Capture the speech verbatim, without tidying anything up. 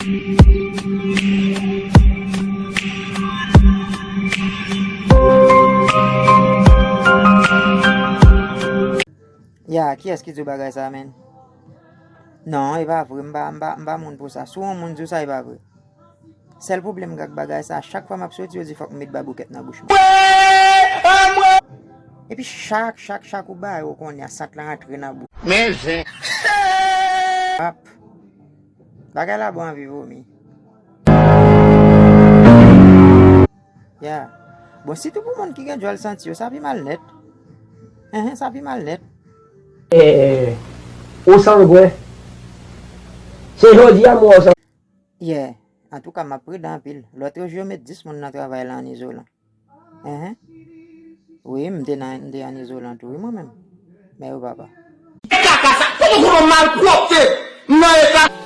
Ya, kiyès ki di w bagay sa, menn? Non, e pa vre, m pa, m pa, m pa moun pou sa. Si w yon moun di w sa, e pa vre. Sèl pwoblèm m gen ak bagay sa, chak fwa m ap soti, yo di fòk m met baboukèt nan bouch mwen. Epi chak, chak, chak ou ba yo kounye a, sant lan antre nan bouch. Men zen. Ap. Bagay la bon anvi vomi. Ya. Bon, sitou pou moun ki gen djòl santi yo, sa pi mal nèt. Enhen, sa pi mal nèt. Eh, ou sangwen. Se jodi a m wè w sangwen. Yeah. Antouka, m ap pridan anpil. Lòt jou yo met dis moun nan travay la an izolan. Enhen. Wi, m te nan, m te an izolan tou, wi, mwen menm. Men yo papa. E kaka sa, kòman konnen malpwòpte nan eta?